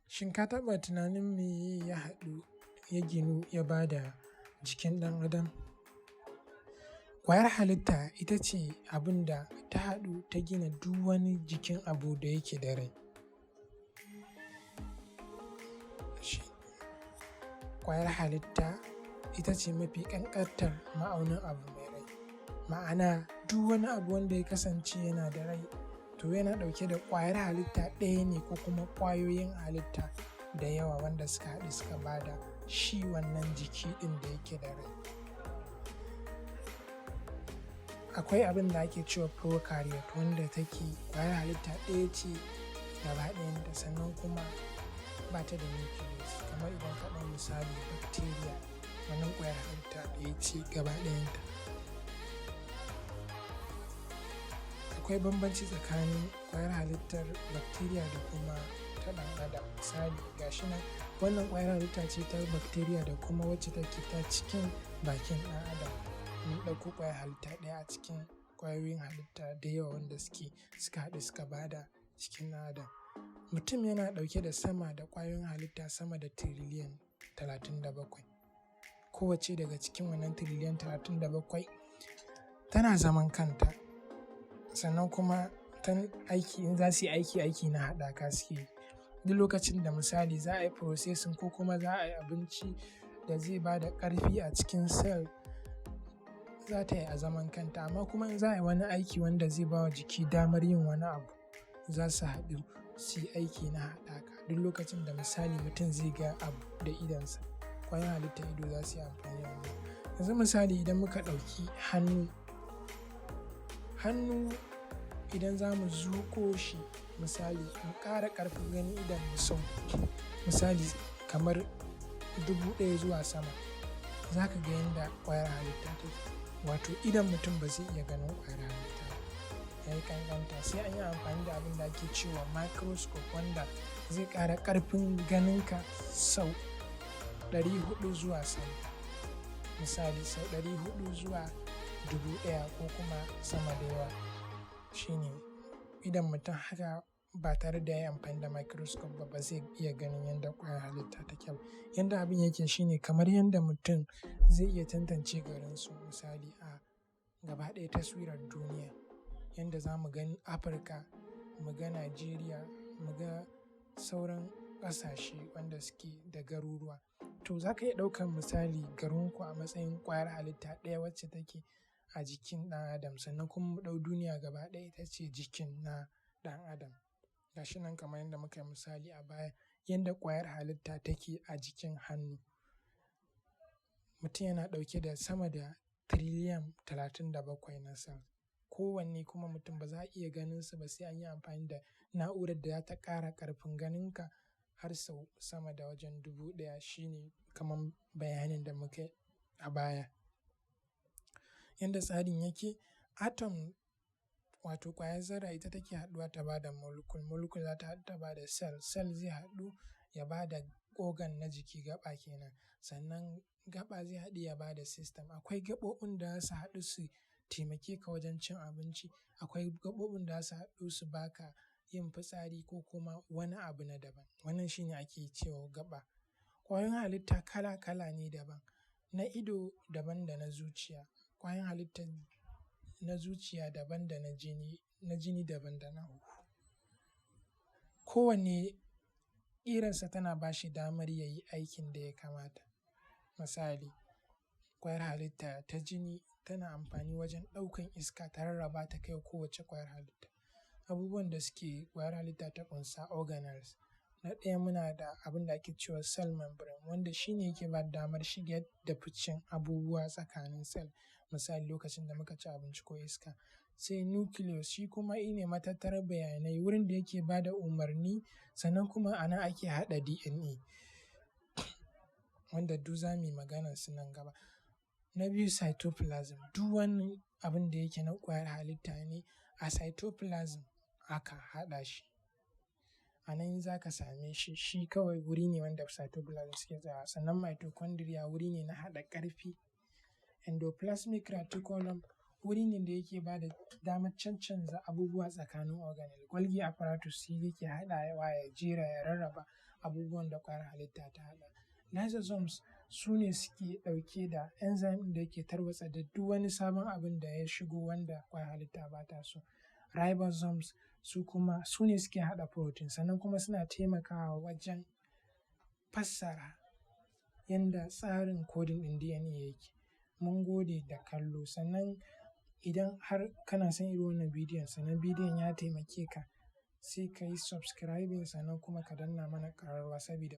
Shin ka taɓa tunanin meye ya haɗu ya ginu ya bada jikin ɗan Adam? Ƙwayar halitta ita ce abun da ta haɗu ta gina duk wani jikin abu da yake da rai. Ƙwayar halitta ita ce mafi ƙanƙantar ma'aunin abu mai rai, ma'ana duk wani abu wanda ya kasance yana da rai to yana ɗauke da ƙwayar halitta ɗaya ne ko kuma ƙwayoyin halitta da yawa wanda suka haɗu suka bada shi wannan jiki ɗin da yake da rai. Akwai abun da ake cewa prokaryote wanda take ƙwayar halitta ɗaya ce gaba ɗayanta sannan kuma bata da nucleus, kamar idan ka ɗau misali bacteria, wannan ƙwayar halitta ɗaya ce gaba ɗayanta. Akwai bambanci tsakanin ƙwayar halittar bacteria da kuma ta ɗan Adam, misali gashi nan wannan ƙwayar halitta ce ta bacteria da kuma wacce take ta cikin bakin ɗan Adam, mun ɗauko ƙwayar halitta ɗaya a cikin ƙwayoyin halitta da yawa wanda suka haɗu suka bada jikin ɗan Adam. Mutum yana ɗauke da sama da ƙwayoyin halitta sama da tiriliyan 37, kowacce daga cikin wannan tiriliyan 37 tana zaman kanta, sannan kuma in za su yi aiki, aiki na haɗaka suke yi. Duk lokacin da misali za a yi processing ko kuma za a yi abinci da zai bada ƙarfi a cikin cell za ta yi a zaman kanta, amma kuma in za a yi wani aiki wanda zai bawa jiki damar yin wani abu za su haɗu su yi aiki na haɗaka. Duk lokacin da misali mutum zai ga abu da idonsa, ƙwayoyin halittar ido za su yi amfani da wannan. Yanzu misali idan muka ɗauki hannu, hannu idan za mu zuƙo shi misali mu ƙara ƙarfin ganin idonmu sau misali kamar 1000 zuwa sama, za ka ga yanda ƙwayar halitta take, wato idon mutum ba zai iya ganin ƙwayar halitta ba, ya yi ƙanƙanta sai an yi amfani da abun da ake cewa microscope wanda zai ƙara ƙarfin ganinka sau 400 zuwa sama, misali sau 400 zuwa 1000 ko kuma sama da yawa shi ne idon mutum haka ba tare da ya yi amfani da microscope ba, ba zai iya ganin yanda ƙwayar halitta take ba. Yanda abun yake shi ne kamar yanda mutum zai iya tantance garinsu misali a gaba ɗaya taswirar duniya, yanda za mu ga Afirka, mu ga Nijeriya, mu ga sauran ƙasashe wanda suke da garuruwa. To za ka iya ɗaukan misali garinku a matsayin ƙwayar halitta ɗaya wacce take a jikin ɗan Adam, sannan kuma mu ɗau duniya gaba ɗaya ita ce jikin na ɗan Adam. Gashi nan kamar yanda muka yi misali a baya, yanda ƙwayar halitta take a jikin hannu, mutum yana ɗauke da sama da tiriliyan 37 na cell, kowanne kuma mutum ba za a iya ganinsu ba sai an yi amfani da na'urar da za ta ƙara ƙarfin ganinka har sau sama da wajen 1000, shi ne kamar bayanin da muka yi a baya. Yanda tsarin yake, atom wato ƙwayar zarra ita take haɗuwa ta bada molecule, molecule za ta haɗu ta bada cell, cell zai haɗu ya bada organ na jiki gaɓa kenan, sannan gaɓa zai haɗu ya bada system. Akwai gaɓoɓin da za su haɗu su taimake ka wajen cin abinci, akwai gaɓoɓin da za su haɗu su baka yin fitsari ko kuma wani abu na daban, wannan shi ne ake cewa gaɓa. Ƙwayoyin halitta kala-kala ne daban, na ido daban da na zuciya, ƙwayoyin halittan na zuciya daban da na jini, na jini daban da na huhu. Kowanne ƙirarsa tana ba shi damar ya yi aikin da ya kamata, misali ƙwayar halitta ta jini tana amfani wajen ɗaukan iska ta rarraba ta kai kowace ƙwayar halitta. Abubuwan da suke ƙwayar halitta ta ƙunsa organelles, na ɗaya muna da abun da ake cewa cell membrane wanda shi ne yake bada damar shigar da ficen abubuwa tsakanin cell, misali lokacin da muka ci abinci ko iska. Sai nucleus shi kuma shi ne matattarar bayanai wurin da yake bada umarni, sannan kuma a nan ake haɗa DNA wanda duk za mu yi maganarsu nan gaba. Na biyu cytoplasm, duk wani abun da yake na ƙwayar halitta ne a cytoplasm aka haɗa shi, a nan za ka same shi, shi kawai wuri ne wanda cytoplasm suke tsayawa. Sannan mitochondria wuri ne na haɗa ƙarfi, endoplasmic reticulum wuri ne da yake bada damar caccanza abubuwa tsakanin organelles. Golgi apparatus shi yake haɗawa ya jera ya rarraba abubuwan da ƙwayar halitta ta haɗa. Lysosomes su ne suke ɗauke da enzyme ɗin da yake tarwatsa da duk wani sabon abun da ya shigo wanda ƙwayar halitta ba ta so. Ribosomes su kuma su ne suke haɗa protein, sannan kuma suna taimakawa wajen fassara yanda tsarin coding ɗin DNA yake. Mun gode da kallo. Sannan idan har kana son irin wannan bidiyon, sannan bidiyon ya taimake ka, sai ka yi subscribing, sannan kuma ka danna mana ƙararrawa sabida